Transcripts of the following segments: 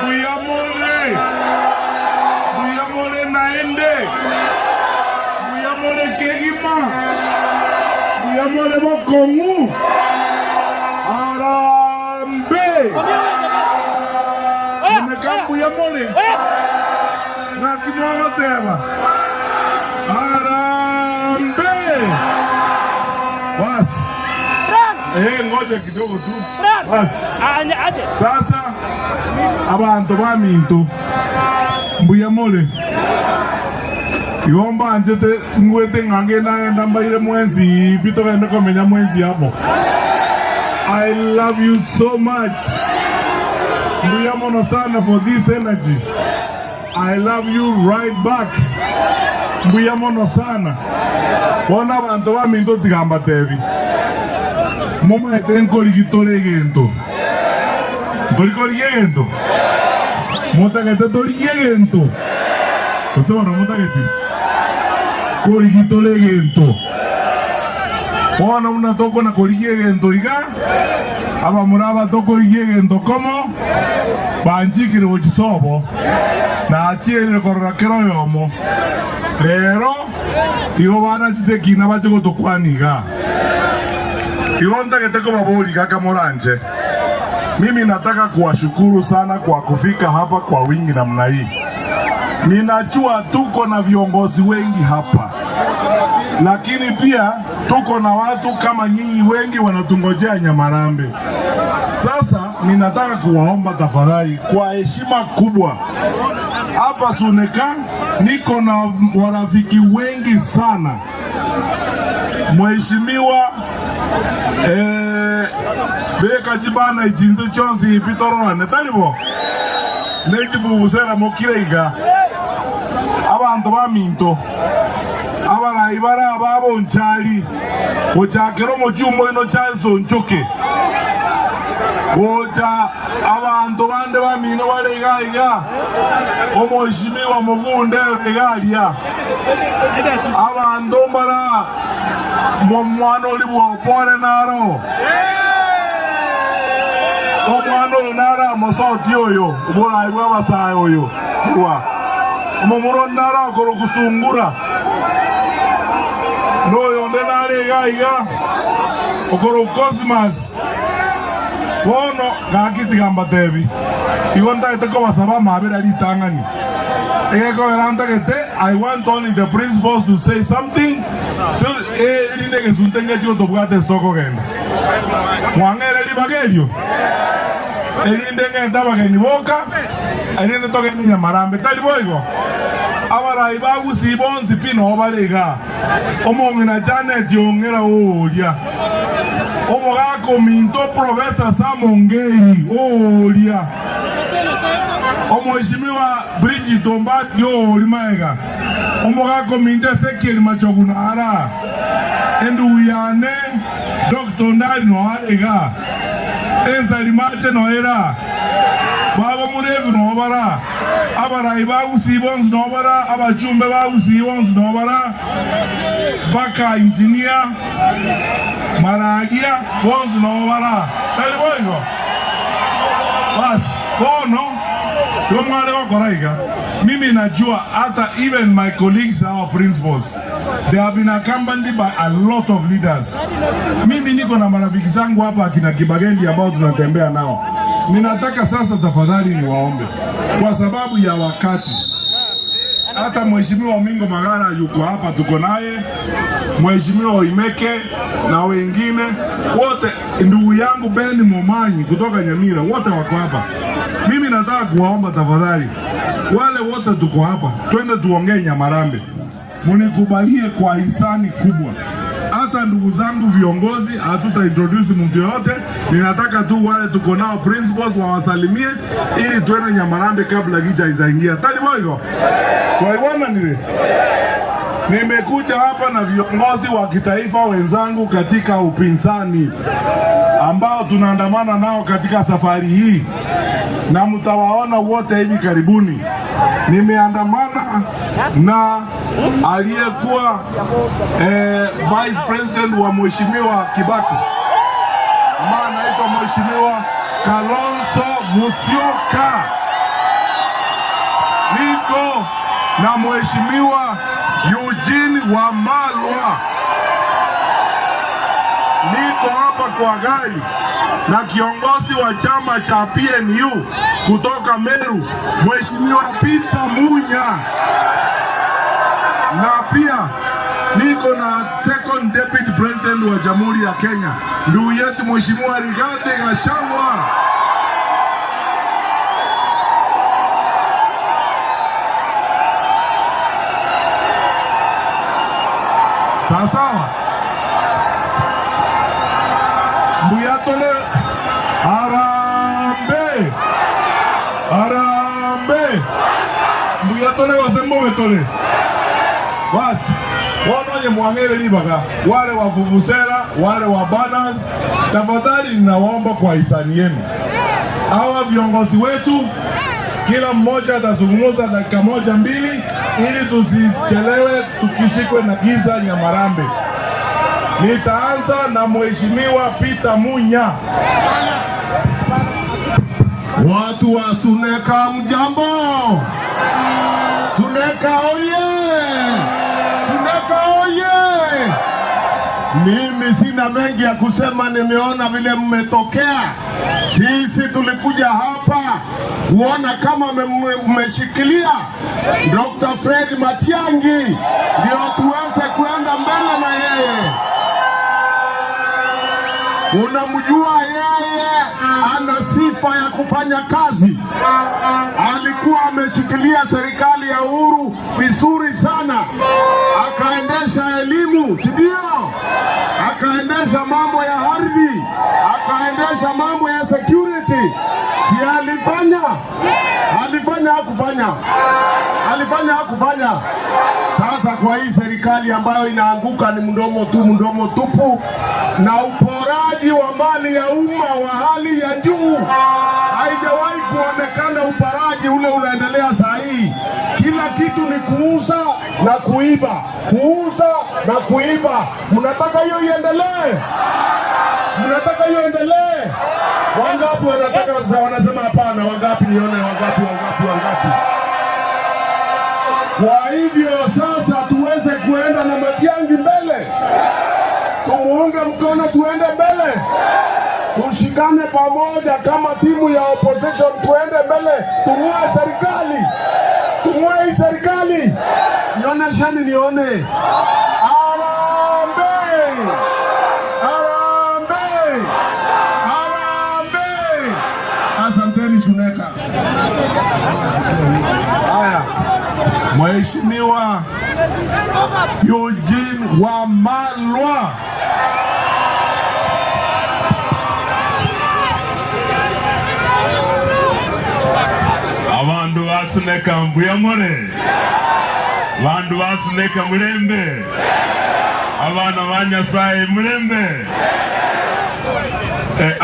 Mbuya more! Mbuya more naende! Mbuya more kegima! Mbuya more bokong'u! Harambee! Oneka mbuya more! Naki mogoteba? Harambee! Basi. Eh, ngoja kidogo tu. Basi. Sasa abanto baminto mbuya more. Igo mbanchete ngwete ng'a ngende nagenda mbaire mwensi pi togende komenya mwensi amo. I love you so much. Mbuya mono sana for this energy. I love you right back. Mbuya mono sana. Bono abanto baminto tiga mbatebi. Momaete nkorigi tore egento. Ntori korigia egento? Motagete torigie egento? Gose bono motageti korigi tore egento? Bono buna tokona korigia egento iga, abamura aba tokorigia egento komo, banchikire gochia sobo, nachierire korora kera oyomo. Rero igo banachete ekina bache gotokwania iga. Igo ntagete kobaboria iga kamoranche. Mimi nataka kuwashukuru sana kwa kufika hapa kwa wingi namna hii. Ninajua tuko na viongozi wengi hapa, lakini pia tuko na watu kama nyinyi wengi wanatungojea Nyamarambe. Sasa ninataka kuwaomba tafadhali, kwa heshima kubwa, hapa Suneka niko na warafiki wengi sana. Mheshimiwa beka chibana ichinse chionsi ipi tororane taribo nechivuvusera mokire iga abanto baminto abarai bara ababonchari gochakera omochumba oino Charles Onchoke gocha abanto bande bamino bare iga iga omoheshimiwa Mugunde iga aria abanto mbara omwana ori bwopore naro omwana oyo naro amosoti oyo oborai bwa abasae oyo kurwa omomura naro akoro kusungura noyonde nare iga iga okoro Cosmas bono gaki tiga mbatebi igo ntagete kobasaba amabera ritang'ani egekogera ntagete. I want only the principals to say something so erinde egesunte ngechi gotobwate ase okogenda mwang'ere ribaga erio erinde ng'ente abageni boka erinde togende Nyamarambe tari boigo abarai bagusii bonsi pi noo bare iga omong'ina Janet ong'era oria omogaka ominto Professor Sam Ongeri oria omoheshimiwa Bridget Ombati ori maega omogaka ominto Ezekiel Machogu nara endugu yane Dr. Ondari noare iga ensari mache noera baba murevi nobara abarai bagusii bonsi nobara abachumbe bagusii bonsi nobara mpaka engineer Maragia bonsi nobara tari boigo basi bono tomware gokora iga. Mimi najua hata even my colleagues, our principals, they have been accompanied by a lot of leaders. Mimi niko na marafiki zangu hapa akina Kibagendi ambao tunatembea nao. Ninataka sasa tafadhali niwaombe kwa sababu ya wakati. Hata Mheshimiwa Omingo Magara yuko hapa, tuko naye, Mheshimiwa Oimeke na wengine wote, ndugu yangu Ben Momanyi kutoka Nyamira, wote wako hapa. Mimi nataka kuwaomba tafadhali, wale wote tuko hapa, twende tuongee Nyamarambe, munikubalie kwa hisani kubwa. Hata ndugu zangu viongozi, hatuta introduce mtu yoyote. Ninataka tu wale tuko nao principals wawasalimie ili tuende Nyamarambe kabla giza izaingia. Tali boigo twaiwana nile. Nimekuja hapa na viongozi wa kitaifa wenzangu katika upinzani ambao tunaandamana nao katika safari hii, na mtawaona wote hivi karibuni. Nimeandamana na aliyekuwa vice president wa Mheshimiwa Kibaki ambaye anaitwa Mheshimiwa Kalonzo Musyoka. Niko na Mheshimiwa Eugene Wamalwa. Niko hapa kwa gari na kiongozi wa chama cha PNU kutoka Meru, Mheshimiwa Peter Munya, na pia niko na second deputy president wa Jamhuri ya Kenya, ndugu yetu Mheshimiwa Rigathi Gachagua. Sawa sawa. Mbuyatole, harambee, harambee. Mbuyatole wasembo betole. Basi wanoje mwangere libaga wale wa vuvuzela, wale wa banners, tafadhali ninawaomba kwa hisani yenu, hawa viongozi wetu kila mmoja atazungumza dakika moja mbili, ili tusichelewe tukishikwe na giza Nyamarambe. Nitaanza na Mheshimiwa Peter Munya. Watu wa Suneka mjambo? Suneka oye! Suneka oye! Mimi sina mengi ya kusema, nimeona vile mmetokea. Sisi tulikuja hapa kuona kama mmeshikilia Dr. Fred Matiang'i ndio tuweze kuenda mbele na yeye. Unamjua yeye ana sifa ya kufanya kazi. Alikuwa ameshikilia serikali ya Uhuru vizuri sana, akaendesha elimu, si ndio? Akaendesha mambo ya ardhi, akaendesha mambo ya security. Si alifanya? Alifanya hakufanya? Alifanya hakufanya? Sasa kwa hii serikali ambayo inaanguka ni mdomo tu, mdomo tupu na uporaji wa mali ya umma wa hali ya juu. Haijawahi kuonekana uporaji ule unaendelea saa hii. Kila kitu ni kuuza na kuiba, kuuza na kuiba. Mnataka hiyo iendelee? Mnataka hiyo iendelee? Wangapi wanataka, wanasema hapana? Wangapi? Nione wangapi, wangapi, wangapi? Kwa hivyo sasa tuweze kuenda na Matiang'i mbele, tumuunge mkono, tuende mbele, tushikane pamoja kama timu ya opposition, tuende mbele, tung'oe serikali, tung'oe hii serikali. Nionyesheni nione. Harambee! Harambee! Harambee! Asanteni Suneka. Haya, Mheshimiwa Eugene Wamalwa. Abandu basuneka mbuyamore, bandu basuneka mulembe, abana ba Nyasaye mulembe,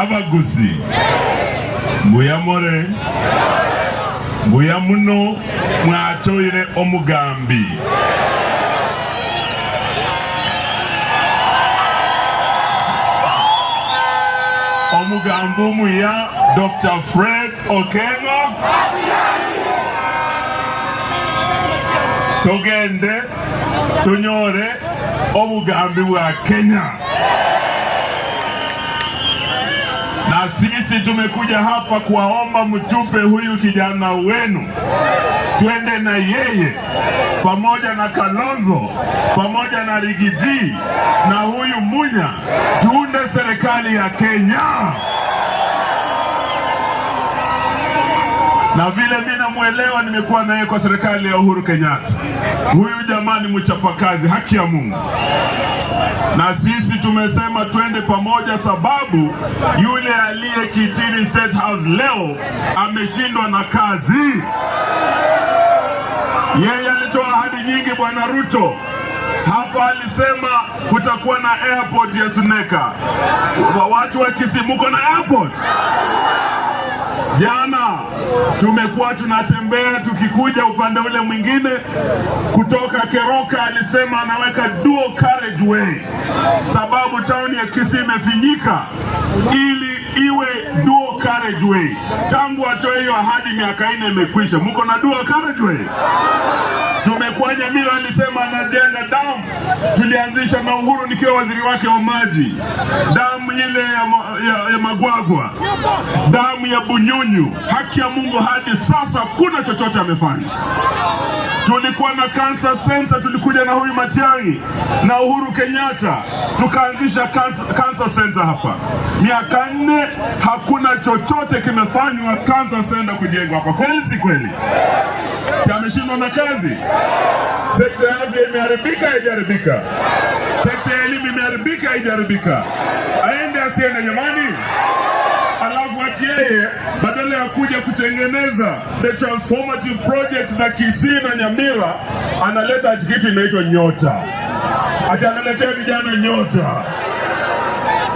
abagusi mbuyamore, mbuya muno mwatoire omugambi. Omugambi omuya Dr. Fred Okengo, tugende tunyore obugambi bwa Kenya. Na sisi tumekuja hapa kuwaomba mtupe huyu kijana wenu, twende na yeye pamoja na Kalonzo pamoja na Riggy G na huyu Munya, tuunde serikali ya Kenya. Na vile mimi namuelewa, nimekuwa naye kwa serikali ya Uhuru Kenyatta. Huyu jamaa ni mchapakazi, haki ya Mungu. Na sisi tumesema twende pamoja, sababu yule aliye kitini State House leo ameshindwa na kazi. Yeye alitoa ahadi nyingi, Bwana Ruto. Hapa alisema kutakuwa na airport ya Suneka. Watu wa Kisii, muko na airport? Jana tumekuwa tunatembea tukikuja upande ule mwingine kutoka Keroka, alisema anaweka dual carriageway, sababu town ya Kisii imefinyika, ili iwe dual carriageway. Tangu atoe hiyo ahadi miaka 4 imekwisha. Muko na dual carriageway? Tumekuwa Nyamira, alisema anajenga damu, tulianzisha na Uhuru nikiwa waziri wake wa maji, damu ile ya Magwagwa, damu ya Bunyunyu. Haki ya Mungu, hadi sasa kuna chochote amefanya? Tulikuwa na cancer center, tulikuja na huyu Matiang'i na Uhuru Kenyatta, tukaanzisha cancer center hapa. Miaka 4 hakuna chochote kimefanywa cancer center kujengwa hapa. Kweli si kweli? Si ameshindwa na kazi? Sekta ya afya imeharibika, haijaharibika? Sekta ya elimu imeharibika, haijaharibika? Aende asiende, jamani? Alafu ati yeye badala ya kuja kutengeneza the transformative project za Kisii na Nyamira, analeta ati kitu inaitwa Nyota, ati analetea vijana Nyota.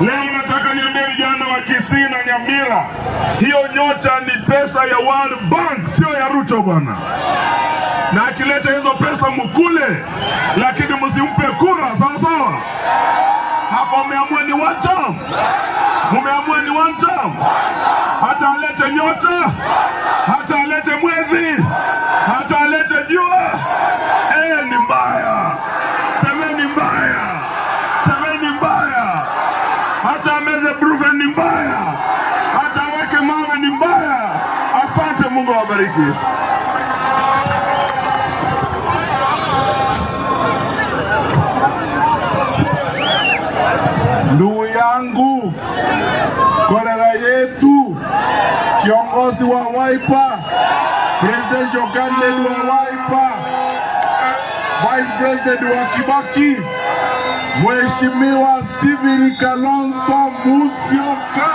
Leo nataka niambie vijana wa Kisii na Nyamira, hiyo Nyota ni pesa ya World Bank, sio ya Ruto bwana. Na akileta hizo pesa mukule, lakini msimpe kura, sawa sawa? Hapo mmeamua ni one term, mumeamua ni one term. Hata alete nyota, hata alete mwezi, hata alete jua, ni mbaya. Semeni mbaya, semeni mbaya. Hata ameze Brufen ni mbaya, hata aweke mawe ni mbaya. Asante, Mungu awabariki. Ndugu yangu, kolega yetu, kiongozi wa Wiper, presidential candidate wa Wiper, vice president wa Kibaki, Mheshimiwa Stephen Kalonzo Musyoka.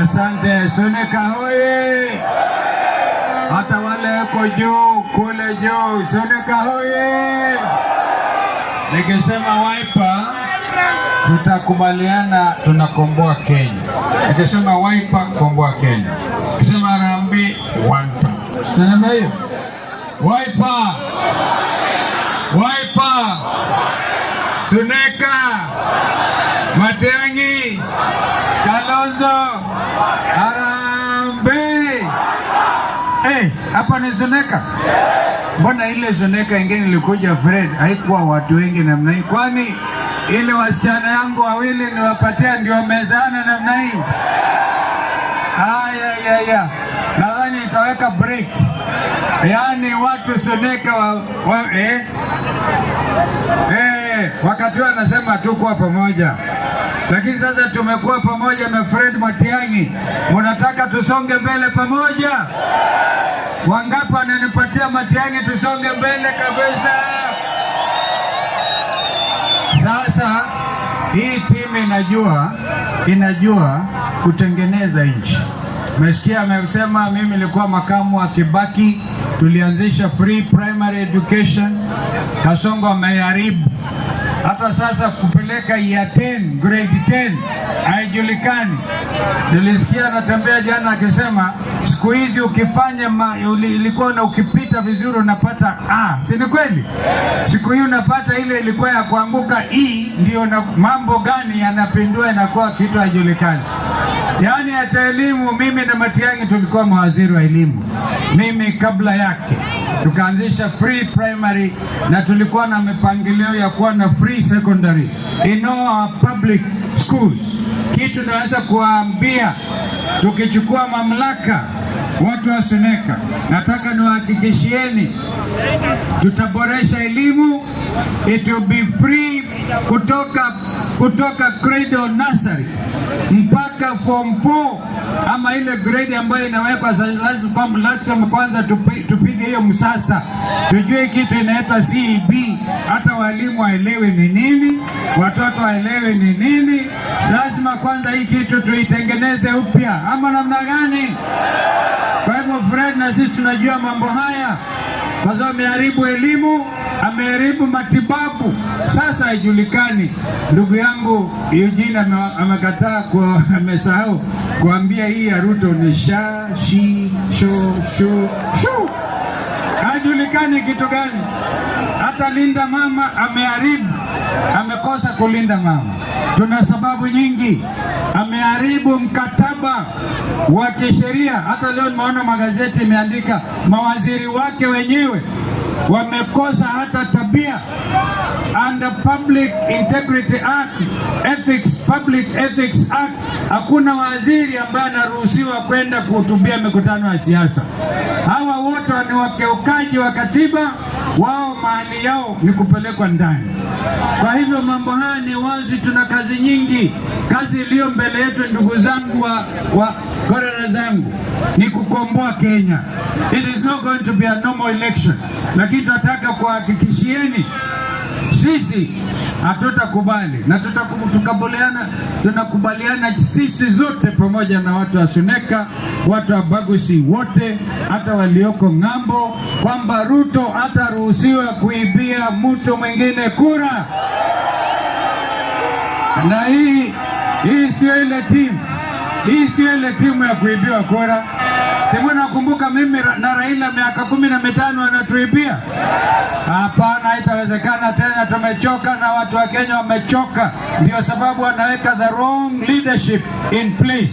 Asante Suneka hoye! Hata wale wako juu kule juu, Suneka hoye! Nikisema Wiper tutakubaliana, tunakomboa Kenya. Nikisema Wiper, komboa Kenya. Nikisema Harambee, one term. Sema hiyo Wiper, Wiper, Suneka, Matiang'i, Kalonzo, Harambee. Hey, hapa ni Suneka. Mbona ile Suneka ingine ilikuja Fred, haikuwa watu wengi namna hii? Kwani ile wasichana yangu wawili niwapatia ndio wamezana namna hii? Haya, ya, ya. Nadhani itaweka break. Yaani watu Suneka wakati huo anasema tukuwa pamoja, lakini sasa tumekuwa pamoja na Fred Matiang'i. Mnataka tusonge mbele pamoja? Wangapi wananipatia Matiang'i tusonge mbele kabisa? Sasa hii timu inajua kutengeneza nchi. Mesikia amesema mimi nilikuwa makamu wa Kibaki, tulianzisha free primary education. Kasongo ameharibu. Hata sasa kupeleka year 10, grade 10 haijulikani. Nilisikia anatembea jana akisema siku hizi ukifanya ilikuwa na ukipita vizuri unapata A, si ni kweli? Siku hii unapata ile ilikuwa ya kuanguka E, ndio na mambo gani yanapindua inakuwa kitu haijulikani. Yaani hata elimu, mimi na Matiang'i tulikuwa mawaziri wa elimu, mimi kabla yake tukaanzisha free primary na tulikuwa na mipangilio ya kuwa na free secondary in all our public schools. Kitu naweza kuwaambia, tukichukua mamlaka watu wa Suneka, nataka niwahakikishieni tutaboresha elimu, it will be free kutoka cradle nursery mpaka form 4 ama ile grade ambayo inawekwa. Lazima kwanza tupige hiyo msasa, tujue kitu inaitwa CEB, hata walimu waelewe ni nini, watoto waelewe ni nini. Lazima kwanza hii kitu tuitengeneze upya, ama namna gani? Kwa hivyo Fred na sisi tunajua mambo haya, kwa sababu ameharibu elimu, ameharibu matibabu, sasa haijulikani. Ndugu yangu Eugene amekataa, amesahau kuambia hii ya Ruto ni sha shi sho sho shu, haijulikani kitu gani. Hata linda mama ameharibu, amekosa kulinda mama. Tuna sababu nyingi. Ameharibu mkataba wa kisheria. Hata leo nimeona magazeti imeandika mawaziri wake wenyewe wamekosa hata tabia. Under Public Integrity Act, Ethics, Public Ethics Act, hakuna waziri ambaye anaruhusiwa kwenda kuhutubia mikutano ya siasa. Hawa wote ni wakiukaji wa katiba, wao mahali yao ni kupelekwa ndani. Kwa hivyo mambo haya ni wazi, tuna kazi nyingi. Kazi iliyo mbele yetu, ndugu zangu wa korera zangu, ni kukomboa Kenya. It is not going to be a normal election, lakini tunataka kuhakikishieni sisi hatutakubali na tutakubaliana, tunakubaliana sisi zote pamoja na watu wa Suneka, watu wa Bagusi wote, hata walioko ng'ambo, kwamba Ruto hataruhusiwa kuibia mtu mwingine kura. Na hii sio ile timu, hii sio ile timu ya kuibiwa kura. Timu nakumbuka mimi na Raila miaka 15 anatuibia. Hapana, haitawezekana tena. Tumechoka na watu wa Kenya wamechoka, ndio sababu wanaweka the wrong leadership in place.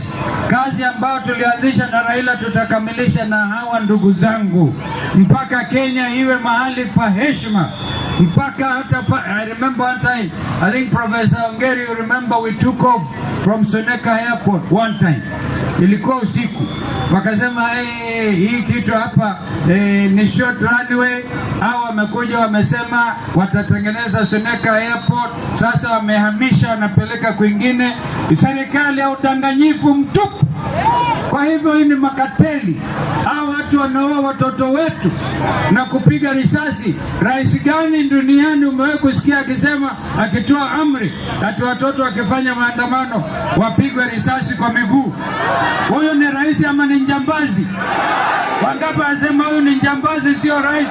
Kazi ambayo tulianzisha na Raila tutakamilisha na hawa ndugu zangu mpaka Kenya iwe mahali pa heshima mpaka hata I remember one time, I think Professor Ongeri, you remember we took off from Suneka Airport one time, ilikuwa usiku, wakasema, "Hey, hii kitu hapa ni short runway." Au wamekuja wamesema watatengeneza Suneka Airport, sasa wamehamisha wanapeleka kwingine. Serikali ya udanganyifu mtupu. Kwa hivyo hii ni makateli. Hao watu wanaua watoto wetu na kupiga risasi. Rais gani duniani umewahi kusikia akisema, akitoa amri ati watoto wakifanya maandamano wapigwe risasi kwa miguu? Huyu ni rais ama ni njambazi? Wangapi wanasema huyu ni njambazi, sio rais?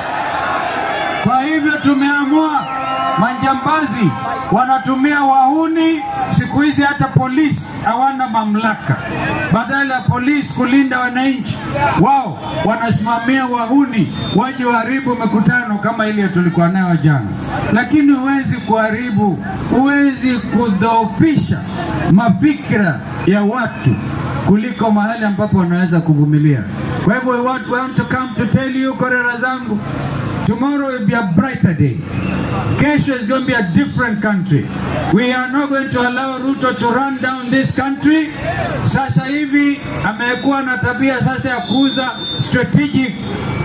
Kwa hivyo tumeamua, manjambazi wanatumia wahuni siku hizi, hata polisi hawana mamlaka. Badala ya polisi kulinda wananchi, wao wanasimamia wahuni waje waharibu mikutano kama ile tulikuwa nayo jana. Lakini huwezi kuharibu, huwezi kudhoofisha mafikra ya watu kuliko mahali ambapo wanaweza kuvumilia. Kwa hivyo we want to come to tell you, korera zangu, tomorrow will be a brighter day. Kesho is going to be a different country. We are not going to allow Ruto to run down this country. Sasa hivi amekuwa na tabia sasa ya kuuza strategic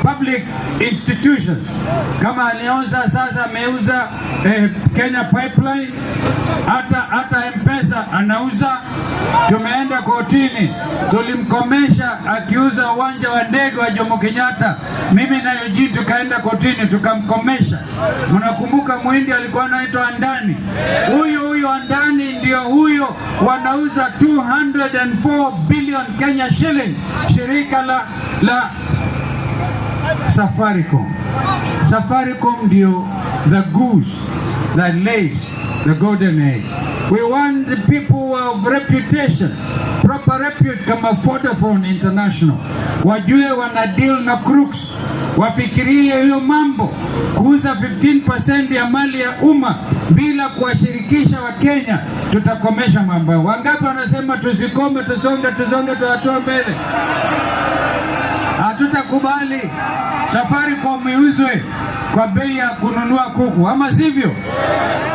public institutions. Kama alianza sasa ameuza Kenya Pipeline, hata M-Pesa anauza. Tumeenda kotini, tulimkomesha akiuza uwanja wa ndege wa Jomo Kenyatta. Mimi na Eugene tukaenda kotini tukamkomesha. Mnakumbuka muhindi alikuwa anaitwa Adani? Huyo huyo Adani ndio huyo wanauza 204 billion Kenya shillings, shirika la Safaricom. Safaricom ndio the goose that lays the golden egg. We want the people of reputation, proper repute kama Vodafone International, wajue wana deal na crooks, wafikirie hiyo mambo, kuuza 15% ya mali ya umma bila kuwashirikisha Wakenya, tutakomesha mambo. Wangapi wanasema tusikome, tusonge, tusonge, tuwatoe mbele? Hatutakubali Safaricom iuzwe kwa bei ya kununua kuku, ama sivyo?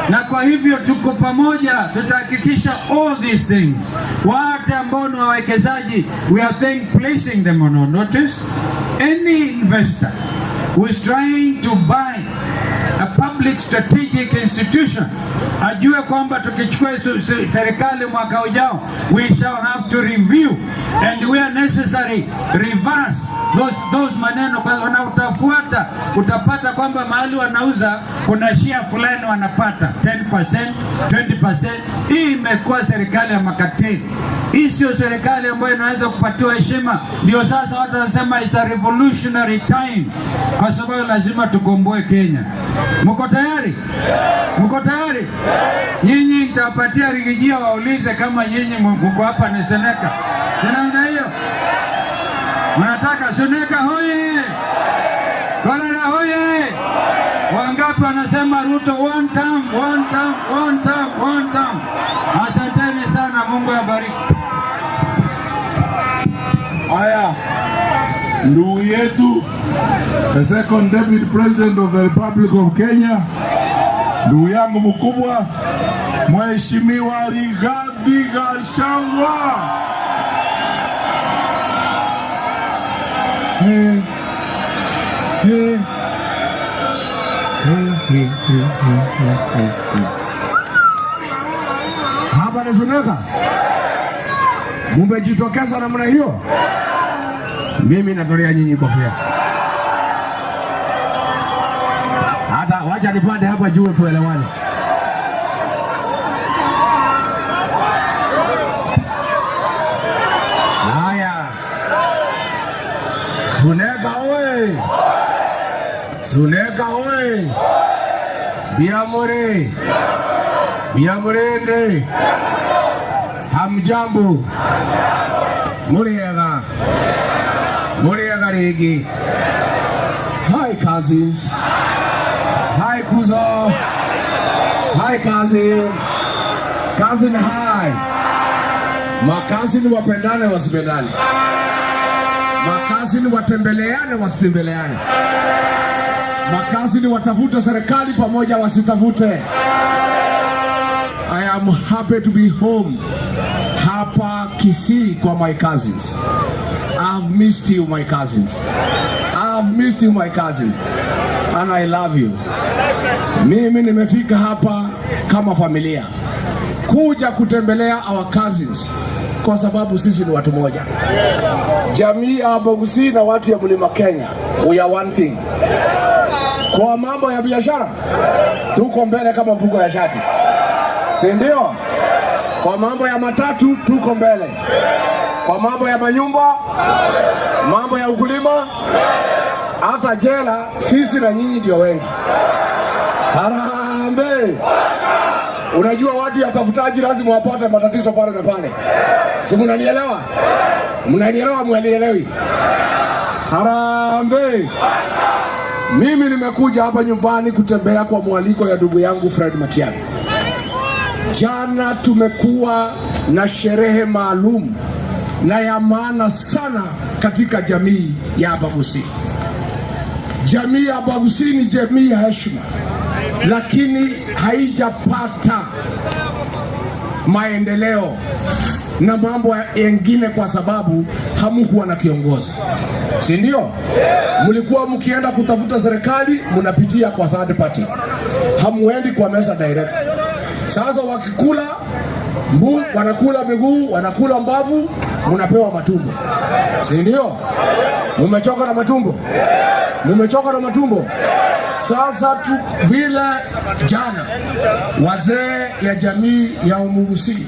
Na kwa hivyo tuko pamoja, tutahakikisha all these things. Wote ambao ni wawekezaji, we are think placing them on our notice. Any investor who is trying to buy a public strategic institution ajue kwamba tukichukua serikali mwaka ujao, we shall have to review and where necessary reverse those maneno, kwa na utafuata utapata kwamba mahali wanauza kuna share fulani wanapata 10%, 20%. Hii imekuwa serikali ya makateli. Hii sio serikali ambayo inaweza kupatiwa heshima. Ndio sasa watu wanasema it's a revolutionary time, kwa sababu lazima tukomboe Kenya. Mko tayari? Mko tayari? Nyinyi nitawapatia Riggy G waulize kama nyinyi mko hapa ni Suneka. Ni namna hiyo. Mnataka Suneka hoye! Korera hoye! Wangapi wanasema Ruto one term, one term, one term, one term? Asanteni sana, Mungu abariki. Haya, ndugu yetu the second deputy president of the Republic of Kenya, ndugu yangu mkubwa Mheshimiwa Rigathi Gachagua. Hey, hey. Hey, hey, hey, hey, hey, hey. Hapa ni Suneka, mumejitokeza namna hiyo, mimi natolea nyinyi kofia. Hata wacha nipande hapa juu tuelewane. Haya, Suneka oye! Suneka oye! Biamore, Biamurende, hamjambo, muriega, muriega rigi. Hi cousins, hi kuzo, hi cousin, cousin hi. Makazini wapendane wasipendane, makazini watembeleane wasitembeleane, makazini watafute serikali pamoja wasitafute. I am happy to be home hapa Kisii kwa my cousins. I've missed you my cousins. I've missed you my cousins. And I love you. Mimi nimefika hapa kama familia kuja kutembelea our cousins kwa sababu sisi ni watu moja. Jamii ya Abagusii na watu ya Mlima Kenya, we are one thing. Kwa mambo ya biashara tuko mbele kama mfuko ya shati, si ndio? Kwa mambo ya matatu tuko mbele, kwa mambo ya manyumba, mambo ya ukulima, hata jela sisi na nyinyi ndio wengi. Harambee! Unajua watu ya tafutaji lazima wapate matatizo pale na pale, si mnanielewa? Mnanielewa? Mwanielewi? Harambee! Mimi nimekuja hapa nyumbani kutembea kwa mwaliko ya ndugu yangu Fred Matiang'i. Jana tumekuwa na sherehe maalum na ya maana sana katika jamii ya Abagusii. Jamii ya Abagusii ni jamii ya heshima, lakini haijapata maendeleo na mambo yengine kwa sababu hamkuwa na kiongozi, si ndio? Mlikuwa mkienda kutafuta serikali mnapitia kwa third party, hamuendi kwa meza direct. Sasa wakikula mbu, wanakula miguu, wanakula mbavu, mnapewa matumbo, si ndio? Mumechoka na matumbo, mumechoka na matumbo. Sasa tu vile jana wazee ya jamii ya Umugusii,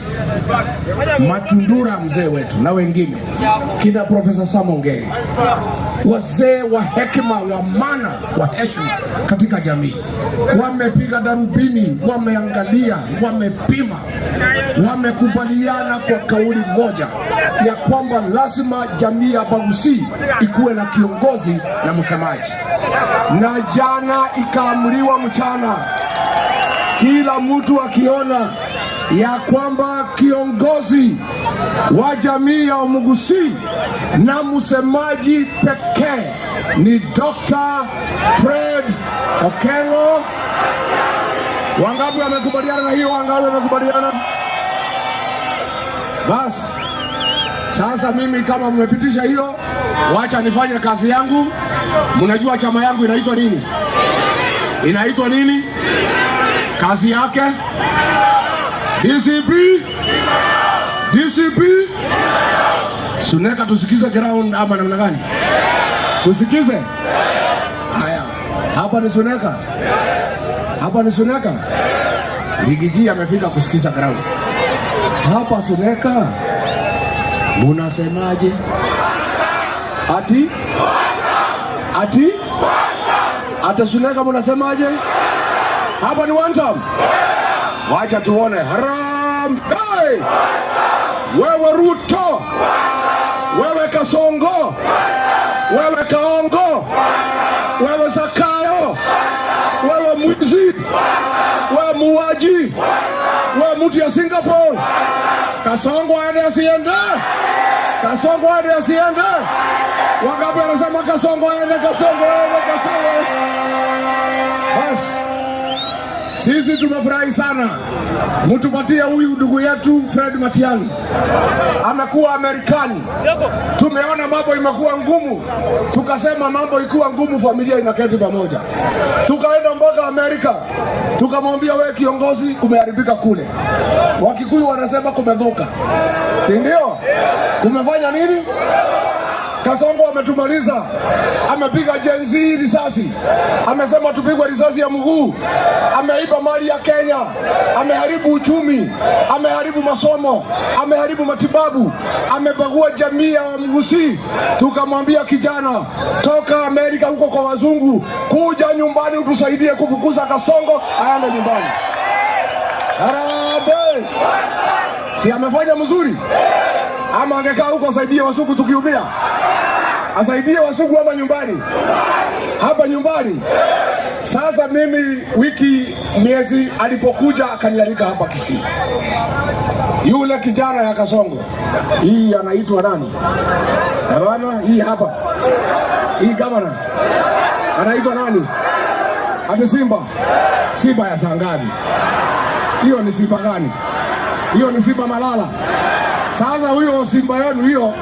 Matundura mzee wetu na wengine kina Profesa Sam Ongeri, wazee wa hekima wa maana wa heshima katika jamii, wamepiga darubini, wameangalia, wamepima, wamekubaliana kwa kauli moja ya kwamba lazima jamii ya Abagusii ikuwe na kiongozi na msemaji. Na jana ikaamriwa mchana, kila mtu akiona ya kwamba kiongozi wa jamii ya Umugusii na msemaji pekee ni Dr. Fred Okengo. Wangapi wamekubaliana na hiyo? Wangapi wamekubaliana? Basi sasa mimi kama mmepitisha hiyo, wacha nifanye kazi yangu. Mnajua chama yangu inaitwa nini? Inaitwa nini? Kazi yake DCP, DCP. Suneka, tusikize ground ama namna gani? Tusikize. Haya, hapa ni Suneka, hapa ni Suneka. Rigiji amefika kusikiza ground hapa Suneka. Munasemaje? Ati ati ata Suneka munasemaje? Hapa ni one time. Wacha tuone. Harambee! Wewe Ruto, wewe Kasongo, wewe Kaongo, wewe Zakayo, wewe Kasongo aende asiende? Kasongo aende asiende? Wangapi wanasema Kasongo aende, Kasongo aende, Kasongo aende? Basi sisi tumefurahi sana, mtupatie huyu ndugu yetu Fred Matiang'i, amekuwa Amerikani. Tumeona mambo imekuwa ngumu, tukasema mambo ikiwa ngumu, familia inaketi pamoja. Tukaenda mpaka Amerika, tukamwambia we kiongozi, kumeharibika kule. Wakikuyu wanasema kumedhoka, si ndio? Kumefanya nini? Kasongo ametumaliza, amepiga Gen Z risasi, amesema tupigwe risasi ya mguu, ameiba mali ya Kenya, ameharibu uchumi, ameharibu masomo, ameharibu matibabu, amebagua jamii ya Mgusii. Tukamwambia kijana, toka Amerika huko kwa wazungu, kuja nyumbani utusaidie kufukuza Kasongo aende nyumbani. Harambee! Si amefanya mzuri? Ama angekaa huko asaidie wazungu tukiumia? Asaidie wazungu ama nyumbani? Hapa nyumbani. Sasa mimi wiki miezi alipokuja akanialika hapa Kisii. Yule kijana ya Kasongo, hii anaitwa nani? Bwana, hii hapa, hii gavana anaitwa nani? Ati Simba. Simba ya saa ngapi? Hiyo ni simba gani? Hiyo ni simba Malala. Sasa huyo simba yenu hiyo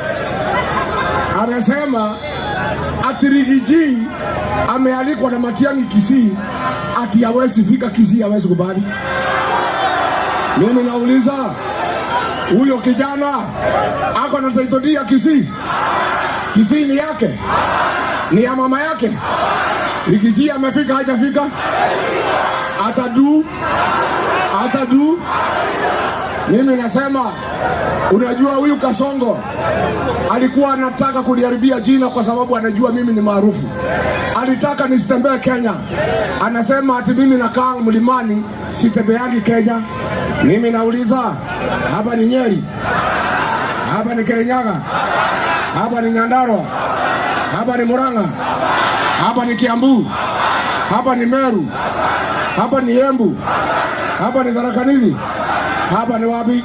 amesema ati Riggy G amealikwa na Matiang'i Kisii, ati hawezi fika Kisii, hawezi kubali. Mimi nauliza, huyo kijana ako na title deed ya Kisii? Kisii ni yake? Ni ya mama yake? Riggy G amefika hajafika? Atadu atadu. Mimi nasema, unajua huyu Kasongo alikuwa anataka kuniharibia jina kwa sababu anajua mimi ni maarufu. Alitaka nisitembee Kenya, anasema ati mimi nakaa mlimani, sitembeangi Kenya. Mimi nauliza, hapa ni Nyeri, hapa ni Kirinyaga, hapa ni Nyandarua, hapa ni Murang'a, hapa ni Kiambu, hapa ni Meru, hapa ni Embu, hapa ni Tharaka Nithi, hapa ni wapi?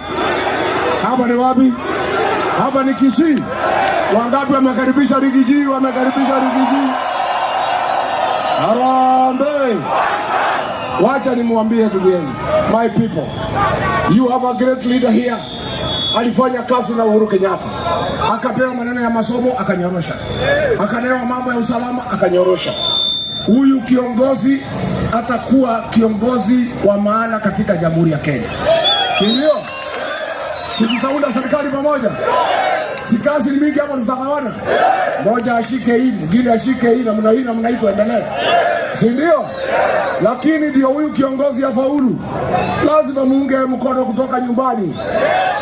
Hapa ni wapi? Hapa ni Kisii. Wangapi wamekaribisha Riggy G? Wamekaribisha Riggy G? Harambee! Wacha nimwambie ndugu yenu, my people, you have a great leader here. Alifanya kazi na Uhuru Kenyatta, akapewa maneno ya masomo akanyorosha, akapewa mambo ya usalama akanyorosha. Huyu kiongozi atakuwa kiongozi wa maana katika Jamhuri ya Kenya, si ndio? Si tutaunda serikali pamoja? Si kazi ni mingi hapa, tutagawana, mmoja ashike hii, mwingine ashike hii, namna hii, namna hii, tuendelee, si ndio? Lakini ndio huyu kiongozi afaulu, lazima muunge mkono kutoka nyumbani.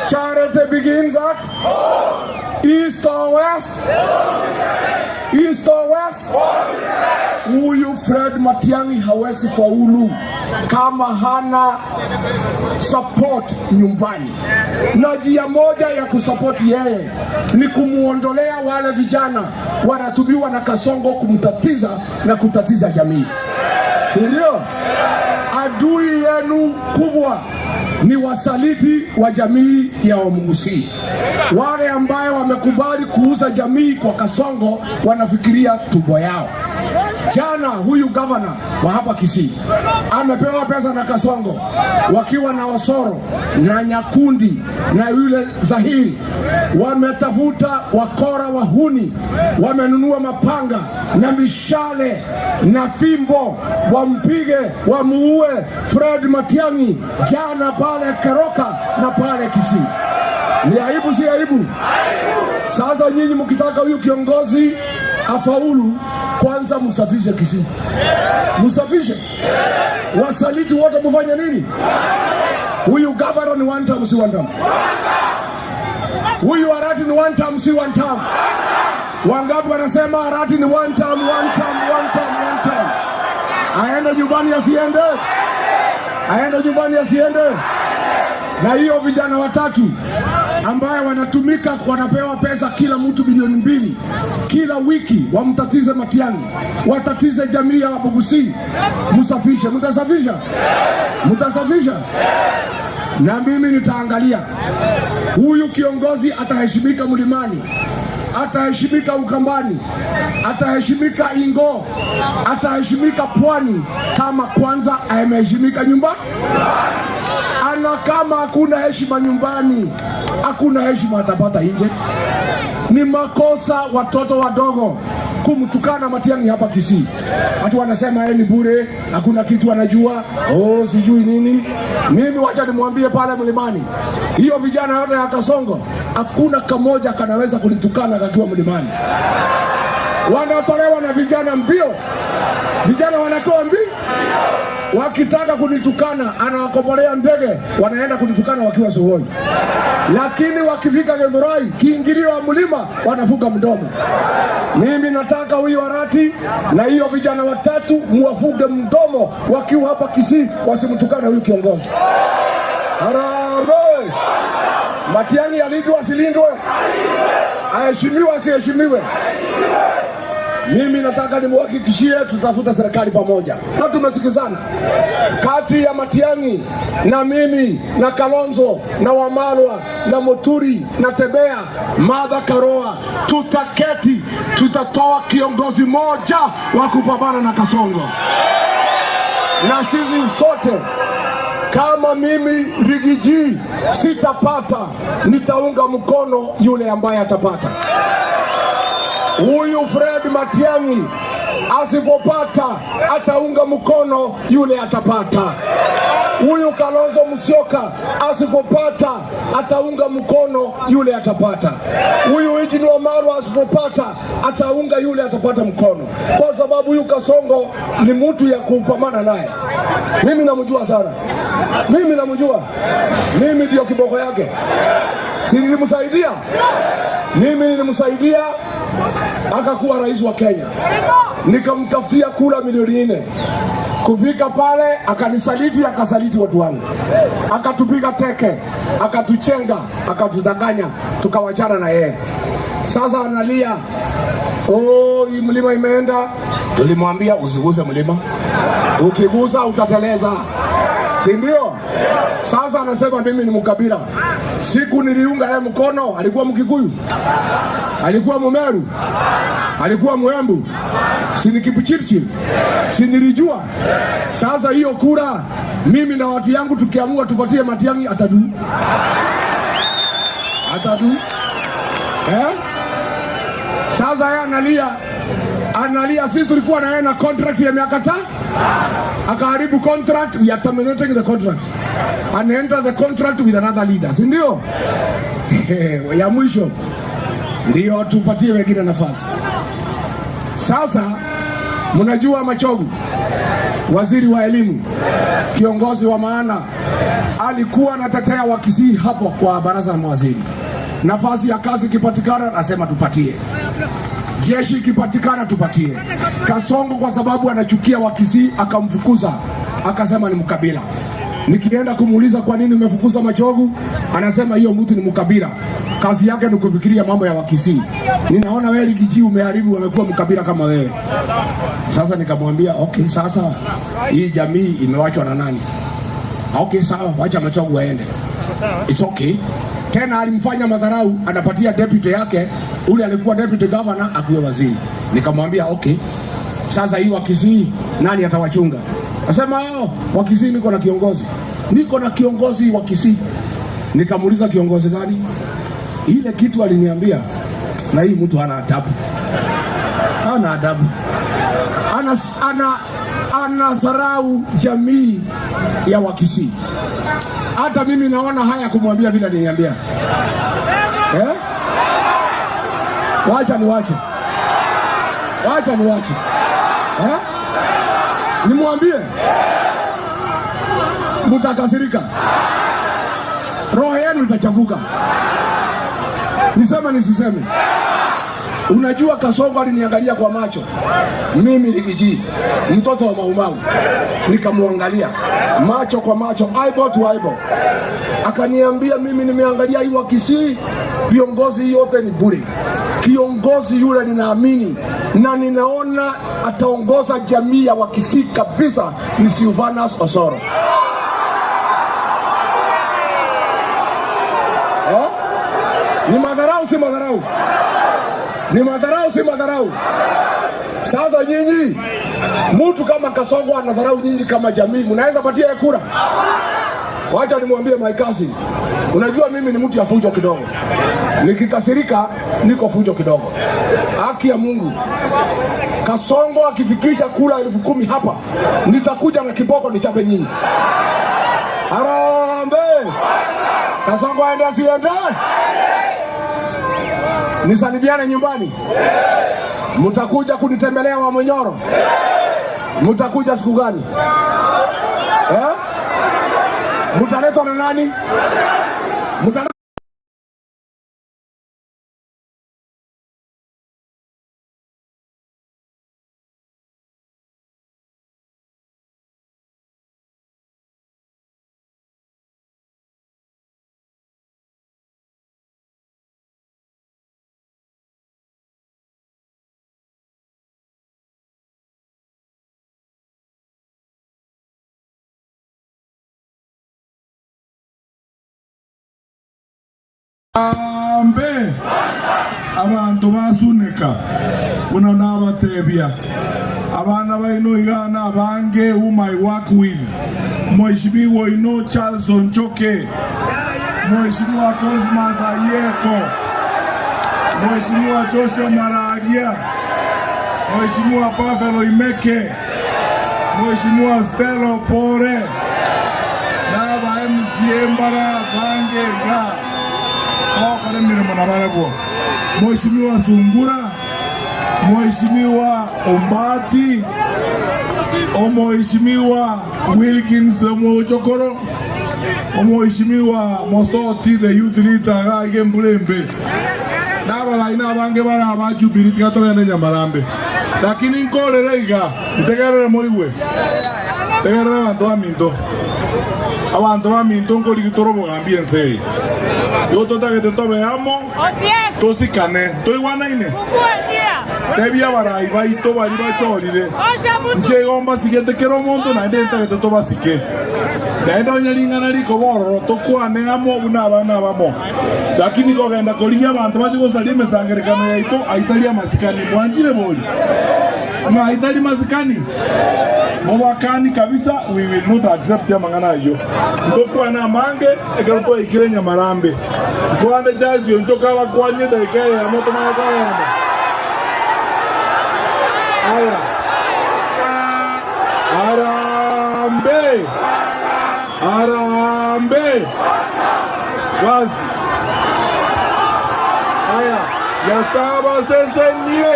Charity begins at east or west, east or west. Huyu Fred Matiang'i hawezi faulu kama hana support nyumbani, na njia moja ya kusupport yeye ni kumuondolea wale vijana wanatumiwa na Kasongo kumtatiza na kutatiza jamii, si ndio? Adui yenu kubwa ni wasaliti wa jamii ya Wamungusii, wale ambayo wamekubali kuuza jamii kwa Kasongo, wanafikiria tumbo yao. Jana huyu gavana wa hapa Kisii amepewa pesa na Kasongo wakiwa na Osoro na Nyakundi na yule Zahiri, wametafuta wakora wahuni, wamenunua mapanga na mishale na fimbo, wampige wamuue Fred Matiang'i jana pale Keroka na pale Kisii. Ni aibu, si aibu? Sasa nyinyi mkitaka huyu kiongozi afaulu, kwanza msafishe Kisii, msafishe wasaliti wote, mfanye nini? Huyu governor ni one term, si one term? Huyu Arati ni one term, si one term? Wangapi wanasema Arati ni one term, one term, one term, one term? Aende nyumbani asiende? Aende nyumbani asiende? Na hiyo vijana watatu ambaye wanatumika wanapewa pesa kila mtu 2 bilioni kila wiki, wamtatize Matiang'i, watatize jamii ya Wabugusii. Msafishe, mtasafisha? Mtasafisha? Na mimi nitaangalia huyu kiongozi ataheshimika Mlimani, ataheshimika Ukambani, ataheshimika Ingo, ataheshimika Pwani, kama kwanza ameheshimika nyumba ana. Kama hakuna heshima nyumbani, hakuna heshima atapata nje. Ni makosa watoto wadogo kumtukana Matiang'i hapa Kisii. Watu wanasema yeye ni bure, hakuna kitu anajua, oh, sijui nini. Mimi wacha nimwambie pale Mlimani, hiyo vijana yote ya Kasongo, hakuna kamoja kanaweza kunitukana kakiwa Mlimani. Wanatolewa na vijana mbio, vijana wanatoa mbio wakitaka kunitukana anawakombolea ndege, wanaenda kunitukana wakiwa Sugoi, lakini wakifika Githurai, kiingilio wa mlima, wanafunga mdomo. Mimi nataka huyu Arati na hiyo vijana watatu muwafunge mdomo wakiwa hapa Kisii, wasimtukane huyu kiongozi. Harambee! Matiang'i alindwe asilindwe? Aheshimiwe asiheshimiwe? Mimi nataka nimuhakikishie tutafuta serikali pamoja, na tumesikizana kati ya Matiang'i na mimi na Kalonzo na Wamalwa na Muturi na Tebea, Martha Karua, tutaketi, tutatoa kiongozi moja wa kupambana na Kasongo, na sisi sote kama mimi Riggy G sitapata, nitaunga mkono yule ambaye atapata. Huyu Fred Matiang'i asipopata ataunga mkono yule atapata. Huyu Kalonzo Musyoka asipopata ataunga mkono yule atapata. Huyu Eugene Wamalwa asipopata ataunga yule atapata mkono, kwa sababu huyu Kasongo ni mtu ya kupambana naye. Mimi namjua sana, mimi namjua, mimi ndio kiboko yake, si nilimsaidia mimi, nilimsaidia akakuwa rais wa Kenya, nikamtafutia kura milioni 4. Kufika pale akanisaliti, akasaliti watu wangu, akatupiga teke, akatuchenga, akatudanganya, tukawachana na yeye. Sasa analia, oh, hii mlima imeenda. Tulimwambia usiguze mlima, ukigusa utateleza, si ndio? Sasa anasema mimi ni mkabila. Siku niliunga yeye mkono, alikuwa Mkikuyu, alikuwa Mumeru, alikuwa Mwembu, si ni Kipchirchir, si nilijua. Sasa hiyo kura mimi na watu yangu tukiamua tupatie Matiang'i, atadu atadu, eh? Sasa yeye analia, analia. Sisi tulikuwa na yeye na contract ya miaka 5, akaharibu contract. We are terminating the contract and enter the contract with another leader, si ndio? Ya mwisho ndio tupatie wengine nafasi. Sasa mnajua Machogu, waziri wa elimu, kiongozi wa maana, alikuwa anatetea Wakisii hapo kwa baraza la mawaziri. Nafasi ya kazi ikipatikana, nasema tupatie. Jeshi ikipatikana, tupatie. Kasongo kwa sababu anachukia Wakisii akamfukuza, akasema ni mkabila. Nikienda kumuuliza kwa nini umefukuza Machogu, anasema hiyo mtu ni mkabila, kazi yake ni kufikiria mambo ya Wakisii. Ninaona wewe Riggy G umeharibu, amekuwa mkabila kama wewe. Sasa nikamwambia okay, sasa hii jamii imewachwa na nani? Okay, sawa, wacha Machogu aende, it's okay. Tena alimfanya madharau, anapatia deputy yake ule alikuwa deputy governor akuwe waziri. Nikamwambia okay, sasa hii Wakisii nani atawachunga? Asema oh, Wakisii niko na kiongozi, niko na kiongozi wa Kisii. Nikamuuliza kiongozi gani? Ile kitu aliniambia, na hii mtu hana adabu, hana adabu, ana jamii ya Wakisii. Hata mimi naona haya kumwambia vile aliniambia, eh? Wacha niwache, wacha niwache, eh? Nimwambie mtakasirika, roho yenu itachafuka. Niseme nisiseme? Unajua, Kasongo aliniangalia kwa macho, mimi Riggy G, mtoto wa Maumau, nikamwangalia macho kwa macho, eyeball to eyeball, akaniambia mimi nimeangalia hii Wakisii, viongozi yote ni bure. Kiongozi yule ninaamini na ninaona ataongoza jamii ya Wakisii kabisa ni Silvanus Osoro. Ni madharau, si madharau? Ni madharau, si madharau? Sasa nyinyi, mtu kama Kasongo anadharau nyinyi kama jamii, mnaweza patia yeye kura? Wacha nimwambie my cousin, unajua mimi ni mtu ya fujo kidogo, nikikasirika niko fujo kidogo. Haki ya Mungu, Kasongo akifikisha kura 10,000 hapa, nitakuja na kiboko nichape nyinyi. Harambee! Kasongo aende asiende? Nisalimiane nyumbani. Mtakuja kunitembelea wa Munyoro? Mtakuja siku gani? Eh? Mtaletwa na nani? Mtaletwa Ambe abantu basuneka buna nabatebia abana baino igana abange whom I work with, Mheshimiwa ino Charles Onchoke, Mheshimiwa Cosmas Ayeko, Mheshimiwa Joshua Maragia, Mheshimiwa Pavel Oimeke, Mheshimiwa Stella Pore naba MCA mbara bange nga okore mirimo na barabwo, Mheshimiwa Sungura, Mheshimiwa Ombati, Mheshimiwa Wilkins Mochokoro, Mheshimiwa Mosoti the youth leader gage Mbulembe nabaraina abange bara aba Jubilee tigatogende Nyamarambe, lakini nkorere iga ntegerere moigwe tegerere abantu baminto nkorigitoro obogambi ense eye igo totagete tobe amo tosikane toigwanaine tebia abarai baito bari bachorire nche igo mbasigete kera omonto naende ntagete tobasike naende onye ring'ana rikobororo tokwane amo buna abana abamo, lakini kogenda korigia abanto bache gosaria emesangerekano yaito aitari amasikani mwanchire bori na aitari masikani mobakani kabisa, we will not accept amang'ana aywo ntokwana amange ekero twaikire Nyamarambe nkwande Charles Onchoke abakwanye edagika eyemo tomanye kogenda. Aya, harambee, harambee, basi. Aya, yasaba sesenie.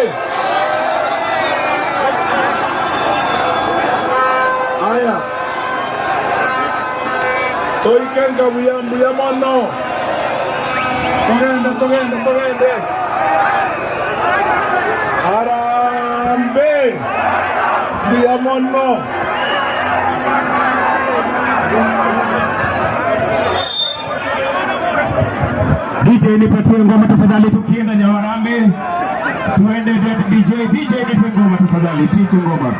Aya, toikenka buya mbuya mono togende togende togende. Harambee, mbuya mono. DJ nipatie ngoma tafadhali, tukienda Nyamarambe tuende DJ, DJ nipe ngoma tafadhali, titi ngoma.